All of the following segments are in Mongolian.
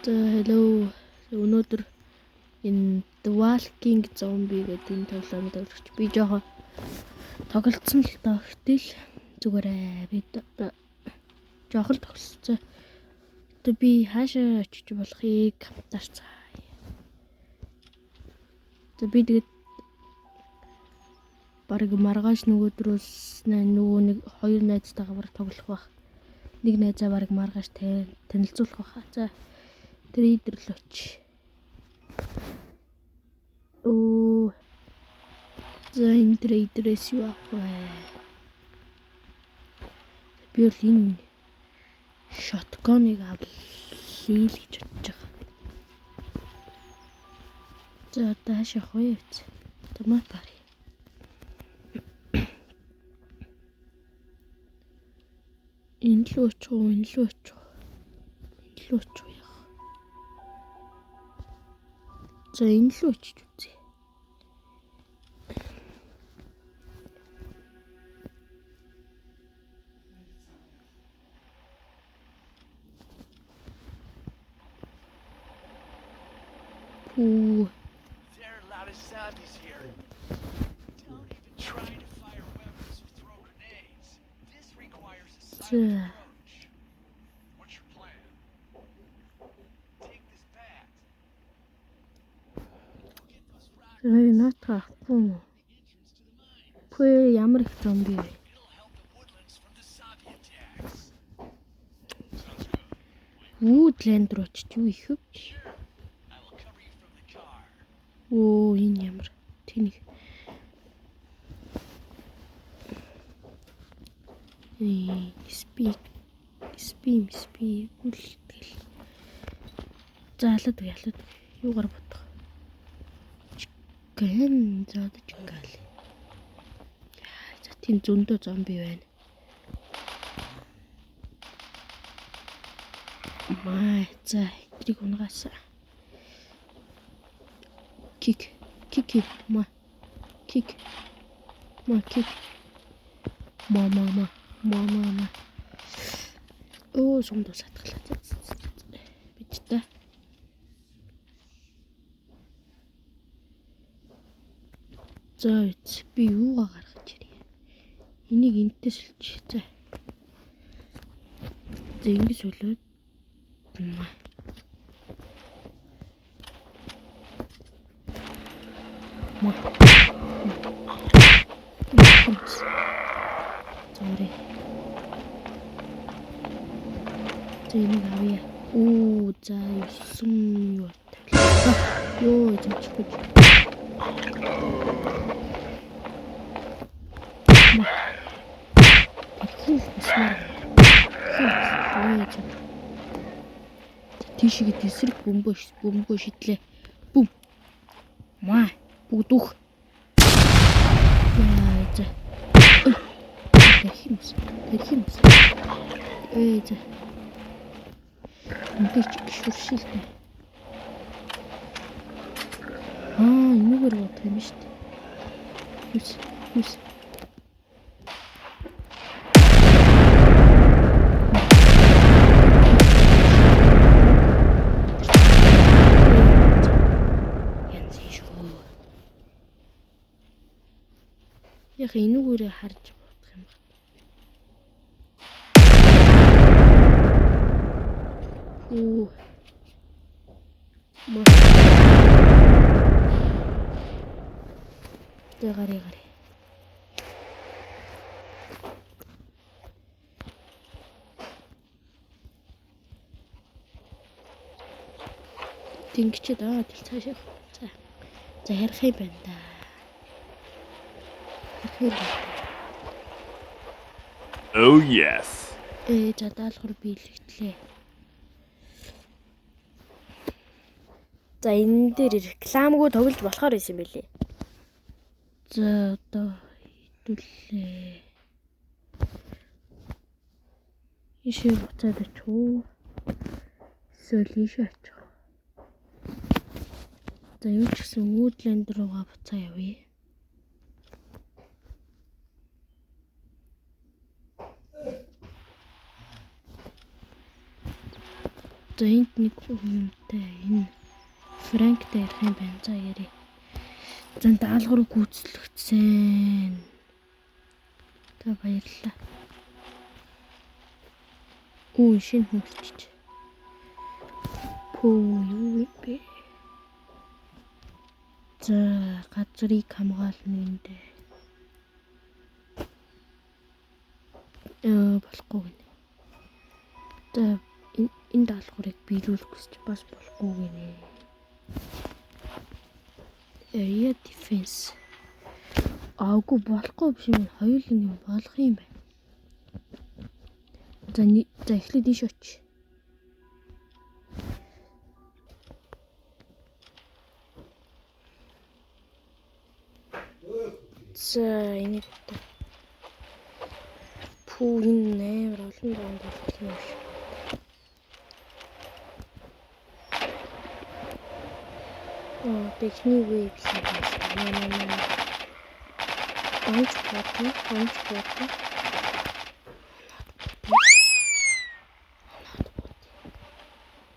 За hello. Өнөөдөр энэ The Walking Zombie гэдэг энэ тоглоомыг тоглож би жоохон тоглолцсон л доо. Гэтэл зүгээр би жоохон тоглолцсон. Одоо би хаашаа очиж болохыг хамтарцгаая. За би тэгээд бараг маргааш нөгөөдрөөс нөгөө нэг хоёр найзтайгаа бараг тоглох байх. Нэг найзаа бараг маргааш танилцуулах байх. За трейдер л очи. Оо. За энэ трейдерээс юу авах вэ? Би бол энэ shotgun-ыг авлаа л гэж бодож байгаа. За одоо хаашаа явах вэ? Одоо map харъя. Энэ лүү очих уу? Энэ лүү очих уу? Энэ лүү очих уу яах? За энэ лүү очиж үзье. Пүү. There are a lot of zombies here. Don't even try to fire weapons or throw grenades. This requires a За silent approach. What's your plan? Take this bat. Go get those rocks энэ наатах авахгүй юм уу? at the entrance to the mine. Пүү ямар их зомби вэ? It'll help the woodlands from the zombie attacks. Sounds good. Woodland руу очиж юу их вэ? Sure. I will cover you from the car. Өө энэ ямар тэнэг. Ээ спи спи спи үлтгэл. За алаад үгүй алаад үгүй. Юугаар бодох? Гэн за одоо чингал. Яа за тийм зөндөө зомби байна. Маа за эдрийг унгаасаа. Kick. Kick ма. Kick. Ма kick. Ма ма ма. Ма ма ма. Оо сум дуусаатгалаа. Бич та. За үз би юугаа гаргаж ирье. Энийг энтэй сэлж. За. За ингэ солиод. Ма. Ма. Sorry. За энийг авъя. Оо за 9 юу тавилаа. Йоо зэмчихгүй. Ма. Тэрхүү басмаар. Ой зам. Тийшээ тэсрэг бөмбөө бөмбөө шидлээ. Бүм. Маа бүгд үх. Яа за. Тэрх юм ус. Тэрх юм ус. Ээ за. Энд ч гიშүршил дээ. Аа, энэгээр бодох юм шүү дээ. Юус, юус. Янз юм шүү. Яг энүүгээрээ харж бодох юм байна. Үу. Ма. За гарыг гарыг. Тэнгичээд аа тэл цаашаа. За. За харих юм байна да. Харих юм байна. Oh yes. Ээ за даалгавар биелэгдлээ. За энэ дээр рекламгүй тоглож болохоор байсан юм билий. За одоо хэдүүлээ. Ийшээ буцаад очих уу? Эсвэл ийшээ очих уу? За юу ч гэсэн Woodland руугаа буцаа явъя. За энд нэг юмтай энэ Франктай ярих юм байна. За ярив. За даалгавар гүйцэтгэгдсэн. За баярлалаа. Үу шинэ хүн ирчих. Пүү юу юм бэ? За газрыг хамгаална энд. Болохгүй гинэ. За энэ даалгаврыг биелүүлэх гэж бас болохгүй гинэ. Area defense. Аагүй болохгүй биш юм. Хоёуланг юм болох юм байна. За за эхлээд ийш очив. За энийг пүү энэ амар олон доонд болох юм шиг. Аа техник wave юм байна. Онч бодно, онч бодно.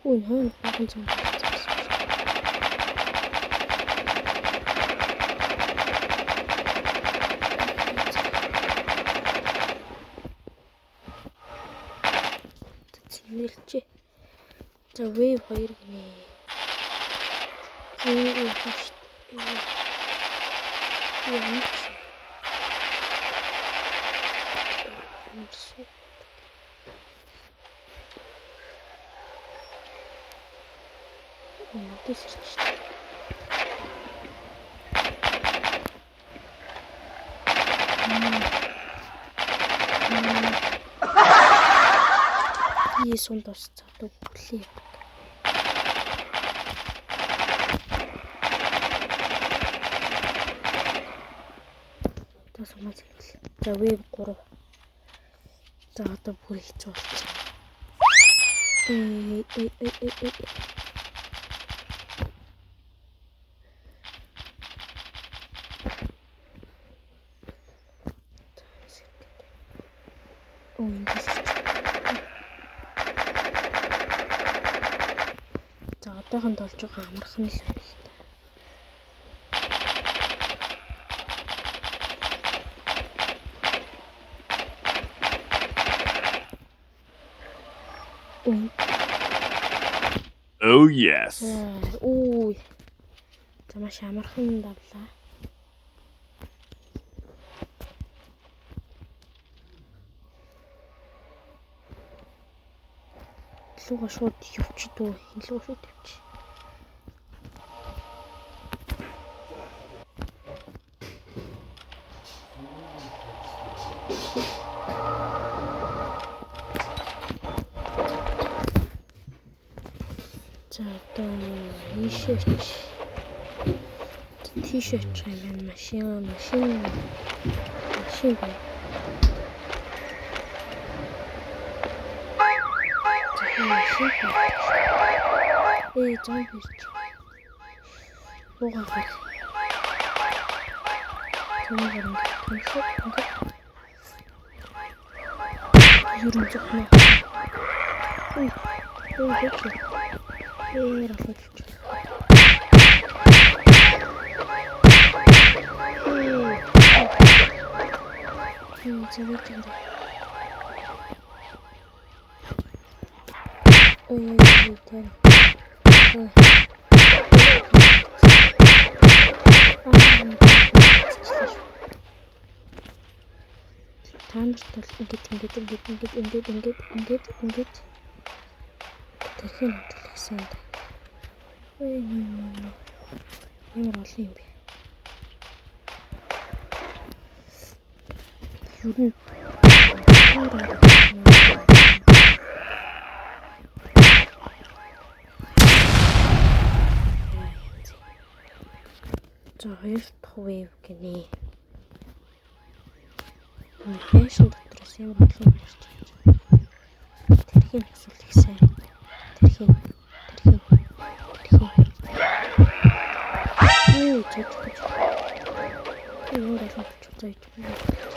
Хүү энэ хойно бахан зам болсон. Цэнгэлжээ. За wave 2 гинэ. Юу шүү дээ. Юу чи? Надад ирж шүү дээ. Иесүн тус цадаг хүлээ. За сумаа зэрэг. За wave 3. За одоо бүр хэцүү болчихсон. Э э э э. Оо энэ за одоохонд болж байгаа амархан л байна л та. Oh yes. Үй. За маш амархан давлаа. Луга шууд явчих дүү. Энэ луга шууд явчих. За одоо ийшээ тийшээ очих юм байна. Машин байна. Машин байна. Эй, зомби ирж. Буугаа гар. Зомби ингээд тэнхээ ингээд. Юу юм зохно. Үй. Үй хөтлөө. Эй, рахлаж. Эй, зөв зөв. Ой, ой, ой. Та нарт бол ингээд ингээд ингээд ингээд ингээд ингээд ингээд ингээд тэрхээ хөтлөсөн юм да. Ой, нөө. Ямар олон юм бэ? Юу нь За хоёр дахь wave гинэ. Фэшн дотроос ямар олон ярьж байгаа. Тэрхийн асуулт их сайн. Тэрхийн. Юу ч гэж. Юу олон болчих заяа.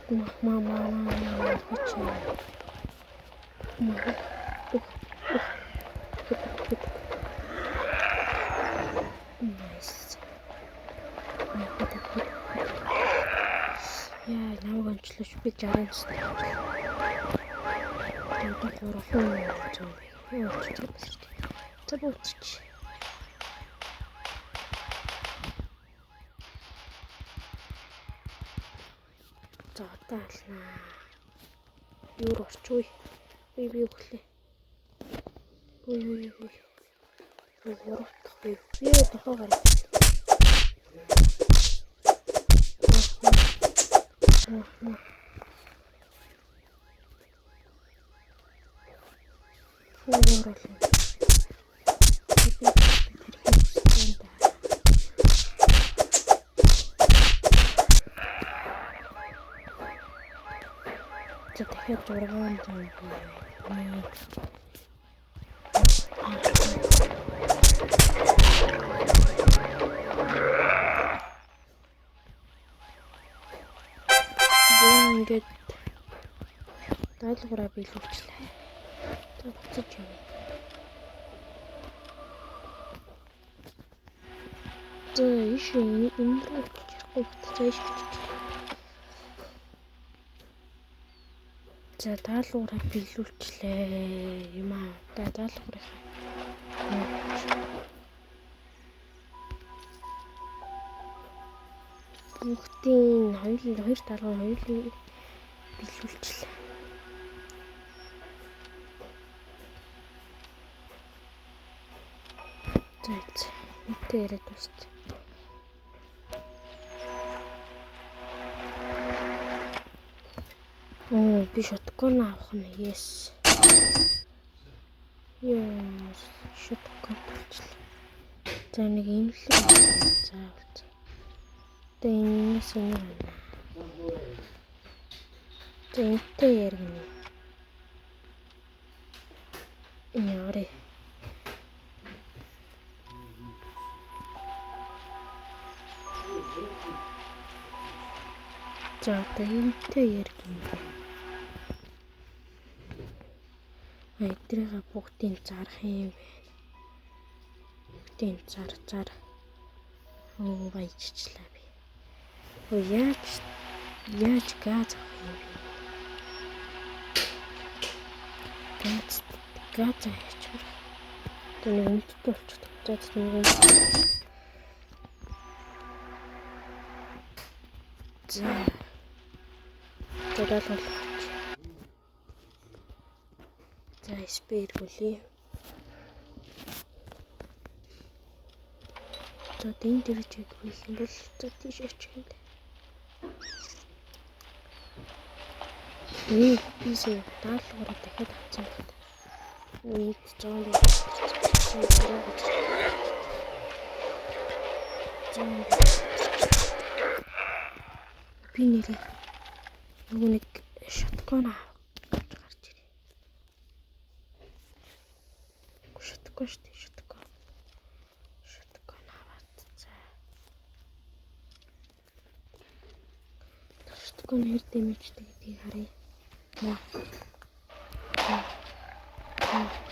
Ма ма ма ма гэж. Ма. Nice. Яа, намайг онцлооч би 69 тавьчихлаа. Одоо 3 зомби. За буцчих. За одоо алнаа. Юу руу орчих вэ? Би өглөө. Үй үй үй. Гурав дахь би. Би дахиад гарах. Фүүрэл. Би тэрхүү хүссэн да. За дахиад 6 зомби байна. Ингээд даалгавраа биелүүлчихлээ. За буцаж явъя. За ийш энэ рүү очиж ярихгүй бат. За ийш очиж. За даалгавраа биелүүлчихлээ. Юм аа. За даалгаврынхаа. Бүгдийн хоёр даалгавар хоёулын биелүүлчихлээ. За нийтээ яриад дуусчих. Оо би shotgun авах нь yes. Yes, shotgun болчихлоо. За нэг юм л за болчихсон. Тэгээ энэс энэ байна. За энэтэй яригна. Энэ яваарэ. За одоо энэтэй яригна. Эдрийг бүгдийг зарах юм байна. Бүгдийг зар. Оо баяжчлаа би. Оо яаж газ авах юм бэ? Газ авчих. Тэр нэг үнэтэй болчихдог. За нэг. За. За болох. За спэр хүлээ. За энэ дээр чиг хийх юм бол за тийш очих юм. Нэг бисээ даалгавраа дахиад авсан байна. Нэг зомби. Зомби. Би нэрээ нөгөө нэг shotgun авах гарч ирээ. Shotgun шүү дээ, shotgun. Shotgun аваад за. Shotgun хэр дэмэжтэй гэдгийг харъя. Маа.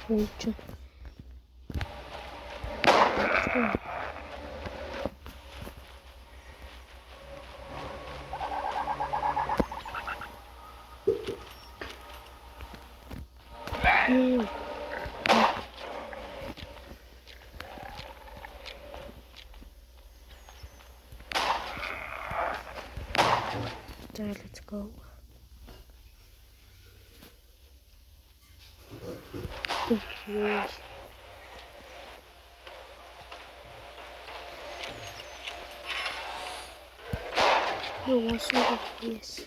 Үгүй. За let's go. No, yes.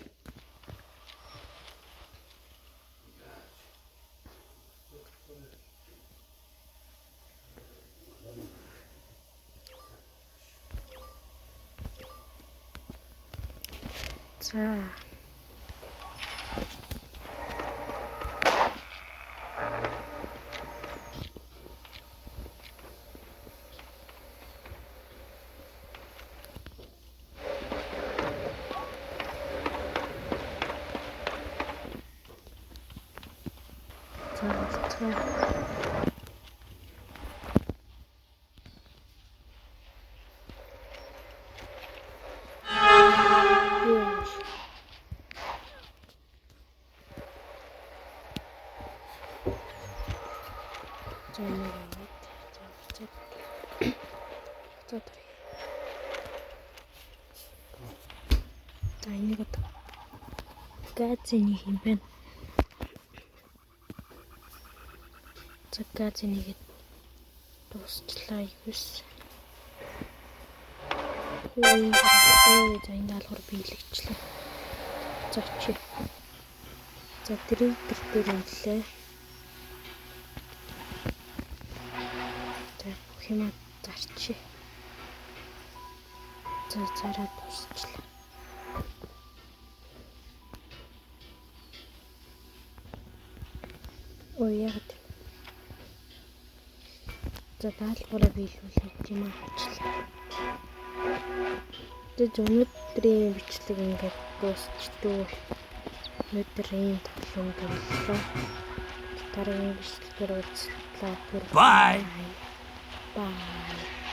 За. За, уулзцгаая. Юу юм бэ? За, нэг аваад. За, буцаад. Буцаад оръё. За, энийг одоо газын юм байна. За, газын нэгэд дуусчлаа юус. Ой, за, энэ даалгавар биелэгчлээ. За, чи. За, тэр дээр ирлээ. За, бүх юма зарчи. За, зараад дуусчлаа. Ой, яагаад вэ? За, даалгавраа биелүүлээд юм авчлаа. Тэгээд өнөөдрийн бичлэг ингээд дуусчдээ. Өнөөдөр ийм тоглоом тоглолоо. Дараагийн бичлэгээр уулзлаа. Bye. Bye.